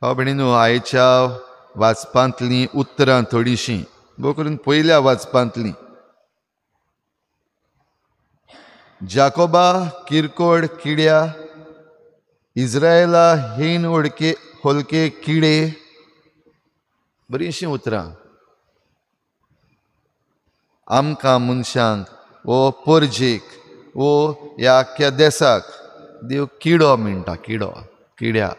भाव भयणीनो, आयच्या वाचपांतलीं उतरां थोडीशीं, भोव करून पयल्या वाचपांतलीं. जाकोबा किरकोळ किड्या, इज्रायला हीन ओडके होलके किडे, बरींशीं उतरां आमकां मनशांक वो परजेक वो ह्या आख्ख्या देसाक देव किडो म्हणटा. किडो, किड्या.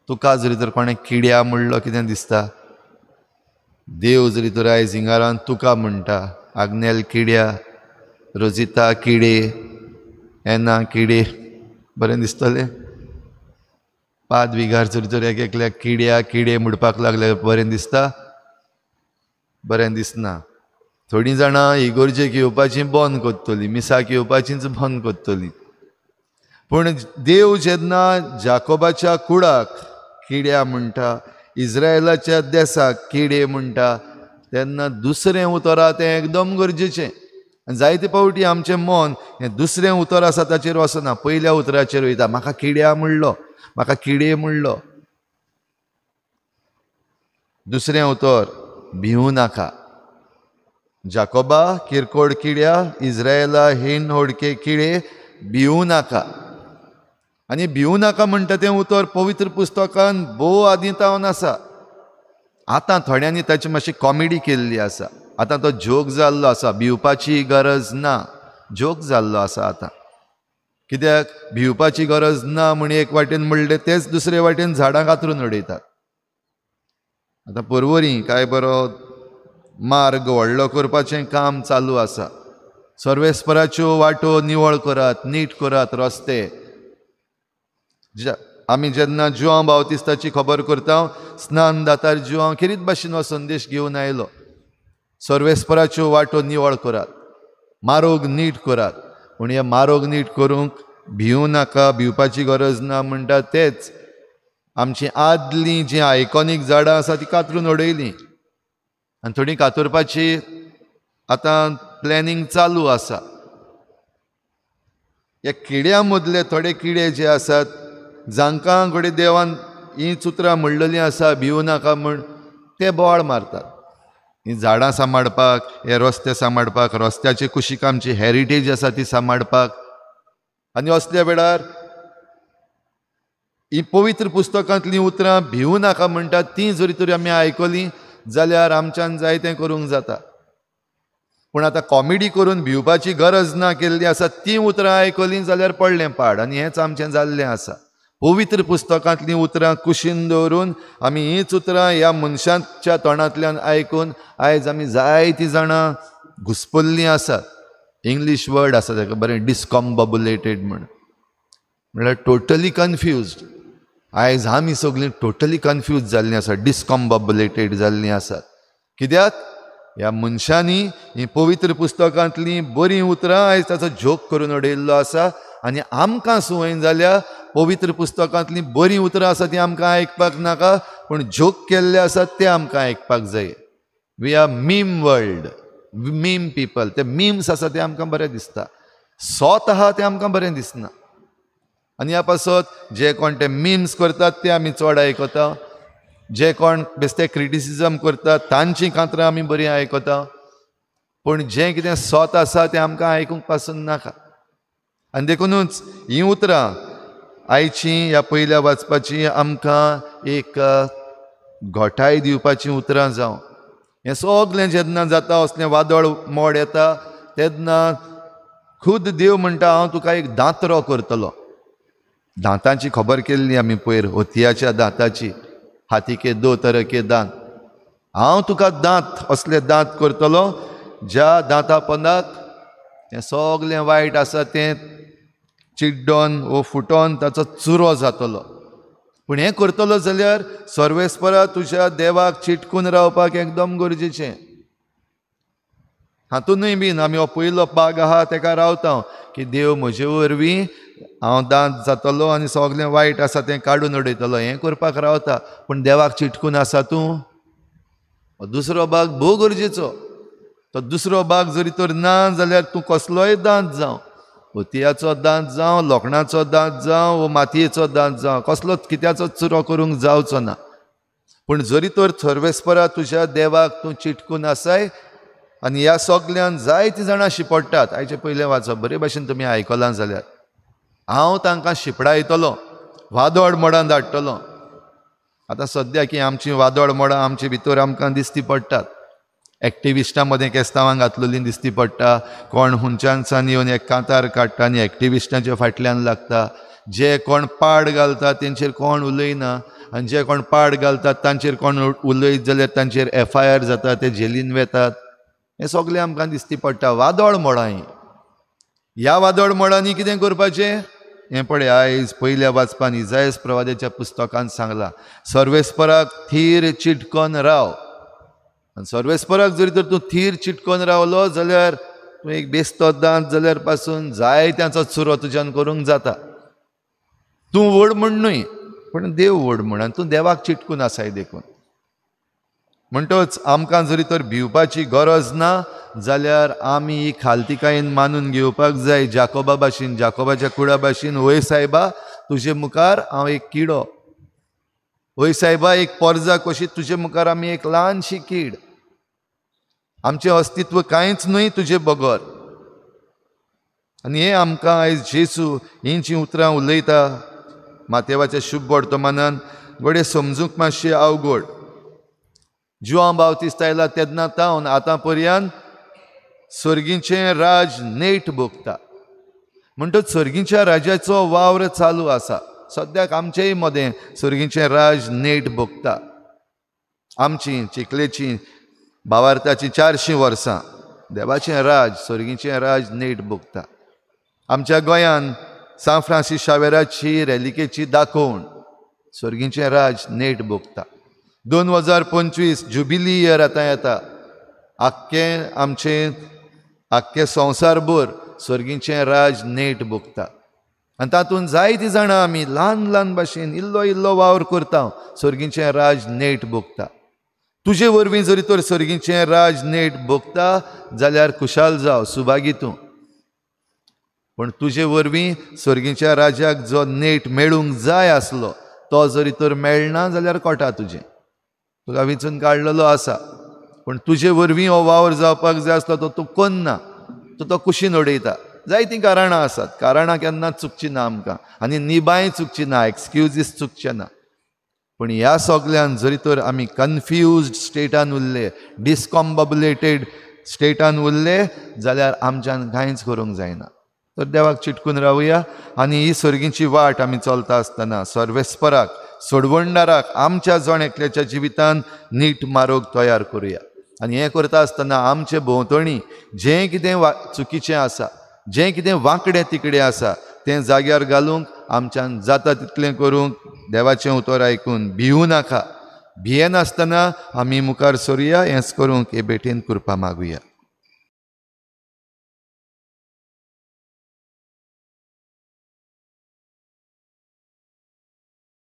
तुका जरी तर कोणें किड्या म्हणलो कितें दिसता? देव जरी तर आयज हिंगारान तुका म्हणटा, आग्नेल किड्या, रोजिता किडे, एना किडे, बरें दिसतलें? पाद विगार जरी तर एक एकल्याक किड्या किडे म्हणपाक लागले, बरें दिसता? बरें दिसना. थोडीं जाणां इगोर्जेक येवपाची बंद करतलीं, मिसाक येवपाचीच बंद करतलीं. पूण देव जेन्ना जाकोबाच्या कुळाक किड्या म्हणटा, इज्रायलाच्या देसाक किडे म्हणटा, तेन्ना दुसरें उतर आहा तें एकदम गरजेचें. आनी जायते फावटी आमचें मन हें दुसरें उतर आसा ताचेर वचना, पयल्या उतराचेर वयता. म्हाका किड्या म्हणलो, म्हाका किडे म्हणलो. दुसरें उतर भिवूं नाका. जाकोबा किरकोळ किड्या, इज्रायला हीन होडके किडे, भिवूं नाका. आनी भिवूं नाका म्हणटा तें उतर पवित्र पुस्तकान भोव आदीं तावन आसा. आतां थोड्यांनी ताची मातशी कॉमेडी केल्ली आसा. आतां तो जोक जाल्लो आसा, भिवपाची गरज ना, जोक जाल्लो आसा आतां. कित्याक भिवपाची गरज ना म्हण एक वाटेन म्हणलें, तेच दुसरे वाटेन झाडां कातरून उडयतात. आतां परवरी काय बरो मार्ग व्हडलो करपाचें काम चालू आसा. सर्वेस्पराच्यो वाटो निवळ करात, नीट करात रस्ते. आमी जेन्ना जुआंव बावतिस्ताची खबर करता, स्नान दातार जुआंव खेरीत भाशेन हो संदेश घेवन आयलो, सर्वेस्पराच्यो वाटो निवळ करात, मारोग नीट करात. पूण हे मारोग नीट करूंक भिवूं नाका, भिवपाची गरज ना म्हणटा तेच आमची आदलीं जीं आयकॉनीक झाडां आसा ती कातरून उडयलीं. आनी थोडीं कातरपाची आतां प्लॅनिंग चालू आसा. ह्या किड्यां मदले थोडे किडे जे आसात, जांकां घडये देवान हीं उतरां म्हणलेलीं आसा भिवूं नाका म्हण, ते बोवाळ मारतात. हीं झाडां सांबाळपाक, हे रस्ते सांबाळपाक, रस्त्याचे कुशीक आमची हेरिटेज आसा ती सांबाळपाक. आनी असल्या वेळार हीं पवित्र पुस्तकांतलीं उतरां भिवूं नाका म्हणटात तीं जरी तरी आमी आयकलीं जाल्यार आमच्यान जाय तें करूंक जाता. पूण आतां कॉमेडी करून भिवपाची गरज ना केल्ली आसा तीं उतरां आयकलीं जाल्यार पडलें पाड. आनी हेंच आमचें जाल्लें आसा. पवित्र पुस्तकांतलीं उतरां कुशीन दवरून आमी हींच उतरां ह्या मनशाच्या तोंडांतल्यान आयकून आयज आमी जायतीं जाणां घुसपल्लीं आसात. इंग्लीश वर्ड आसा ताका बरें, डिस्कॉम्बबुलेटेड म्हण, म्हणल्यार टोटली कन्फ्युज्ड. आयज आमी सगळीं टोटली कन्फ्यूज जाल्लीं आसात, डिस्कॉम्बबुलेटेड जाल्लीं आसात. कित्याक ह्या मनशांनी हीं पवित्र पुस्तकांतलीं बरीं उतरां आयज ताचो जोक करून उडयल्लो आसा. आनी आमकां संवय जाल्या पवित्र पुस्तकांतलीं बरीं उतरां आसा तीं आमकां आयकपाक नाका, पूण जोक केल्ले आसात ते आमकां आयकपाक जाय. We are meme world, meme people. ते मिम्स आसा ते आमकां बरें दिसता, सोत आहा तें आमकां बरें दिसना. आनी ह्या पासत जे कोण ते मिम्स करतात ते आमी चड आयकता, जे कोण बेश्टे क्रिटिसिजम करतात तांचीं कांतरां आमी बरीं आयकता, पूण जें कितें सोत आसा तें आमकां आयकूंक पासून नाका. आनी देखुनूच हीं उतरां आयचीं ह्या पयल्या वाचपाची आमकां एक घोटाय दिवपाचीं उतरां जावं. हें सगलें जेन्ना जाता, असलें वादळ मोड येता तेन्ना खुद देव म्हणटा, हांव तुका एक दांतरो करतलो. दांतांची खबर केल्ली आमी पयर, हतयाच्या दांताची, हाती के दो तरके दांत. हांव तुका दांत, असले दांत करतलो ज्या दांता पोंदाक तें सगलें वायट आसा तें चिड्डोन वो फुटोन ताचो चुरो जातलो. पूण हें करतलो जाल्यार सर्वेस्परा तुज्या देवाक चिटकून रावपाक एकदम गरजेचें. हातूनय बीन आमी हो पयलो बाग आहा तेका रावता की देव म्हजे वरवीं हांव दांत जातलो आनी सगलें वायट आसा तें काडून उडयतलो, हें करपाक रावता. पूण देवाक चिटकून आसा तूं? दुसरो भाग भोव गरजेचो. तो दुसरो भाग जरी तर ना जाल्यार तूं कसलोय दांत जावं, हतयाचो दांत जावं, लोखणाचो दांत जावं, वो मातयेचो दांत जावं, कसलोच कित्याचो चुरो करूंक जावचो ना. पूण जरी तर सर्वेस्परा तुज्या देवाक तूं चिटकून आसाय आनी ह्या सगल्यान जायतीं जाणां शिपडटात. आयचे पयलें वाचप बरे भाशेन तुमी आयकलां जाल्यार, हांव तांकां शिपडायतलो, वादळ मोडां धाडटलो. आतां सद्या की आमची वादळ मोडां आमचे भितर आमकां दिसती पडटात. एक्टिविस्टां मदें केस्तांवां घातलेलीं दिसती पडटा. कोण हुंच्यानसान येवन एक कांतार काडटा आनी एक्टिविस्टांच्या फाटल्यान लागता. जे कोण पाड घालता तेंचेर कोण उलयना आनी जे कोण पाड घालतात तांचेर कोण उलयत जाल्यार तांचेर एफआयआर जाता, ते जेलीन वेतात. हें सगळें आमकां दिसती पडटा. वादळ मोडां हीं. ह्या वादळ मोडांनी कितें करपाचें हें पळय आयज पयल्या वाचपान इजायस प्रवाद्याच्या पुस्तकान सांगलां, सर्वेस्पराक थीर चिटकोन राव. आनी सर्वेस्पराक जरी तर तूं थीर चिटकोन रावलो जाल्यार तूं एक बेस्तो दांत जाल्यार पासून जायत्यांचो चुरो तुज्यान करूंक जाता. तूं व्हड म्हण न्हय, पूण देव व्हड म्हण, आनी तूं देवाक चिटकून आसाय देखून. म्हणटच आमकां जरी तर भिवपाची गरज ना जाल्यार आमी ही खालतिकायेन मानून घेवपाक जाय. जाकोबा भाशेन, जाकोबाच्या कुडा भाशेन, वय सायबा तुजे मुखार हांव एक किडो, वय सायबा एक पोरजा कशी तुजे मुखार आमी एक ल्हानशी कीड, आमचें अस्तित्व कांयच न्हय तुजे बगर. आनी हें आमकां आयज जेजू हीं जीं उतरां उलयता मातेवाच्या शुभ वर्तमानान घडये समजूंक मातशें अवघड. जुआंव बावतिस्त आयला तेन्ना तावन आतां पर्यंत सर्गीचें राज नेट भोगता. म्हणटच सर्गीच्या राजाचो वावर चालू आसा. सद्याक आमचेय मदें सर्गीचें राज नेट भोगता. आमची चिखलेची भावार्थाची 400 वर्सां देवाचें राज, सर्गीचें राज नेट भोगता. आमच्या गोंयान सांत फ्रांसीस शावेराची रेलिकेची दाखोवण सर्गीचें राज नेट भोगता. 2025 जुबिली इयर आतां येता. आख्खें आमचें आख्खें संवसारभर सर्गीचें राज नेट भोगता. आनी तातूंत जायतीं जाणां आमी ल्हान ल्हान भाशेन इल्लो इल्लो वावर करता, सर्गीचें राज नेट भोगता. तुजे वरवीं जरी तर सर्गीचें राज नेट भोगता जाल्यार खुशाल जाव, सुभागी तूं. पूण तुजे वरवीं सर्गीच्या राजाक जो नेट मेळूंक जाय आसलो तो जरी तर मेळना जाल्यार कोटा तुजें, तुका विंचून काडलेलो आसा. पूण तुजे वरवीं हो वावर जावपाक जाय आसलो तो तूं कोन्ना, तूं तो कुशीन उडयता. जायतीं कारणां आसात, कारणां केन्ना चुकचीं ना आमकां, आनी निबांय चुकची ना, एक्सक्युजीस चुकचे ना. पूण ह्या सगल्यान जरी तर आमी कन्फ्युज्ड स्टेटान उरले, डिसकॉम्बबुलेटेड स्टेटान उरले जाल्यार आमच्यान कांयच करूंक जायना. तर देवाक चिटकून रावया आनी ही सर्गीची वाट आमी चलता आसतना सर्वेस्पराक, सोडवणदाराक आमच्या जण एकल्याच्या जिवितान नीट मार्ग तयार करुया. आनी हें करता आसतना आमचे भोंवतणी जें कितें चुकीचें आसा, जें कितें वांकडें तिकडें आसा तें जाग्यार घालूंक आमच्यान जाता तितलें करूंक देवाचें उतर आयकून भिवूं नाका. भियेनासतना आमी मुखार सरुया. हेंच करूंक हे भेटेन कृपा मागुया.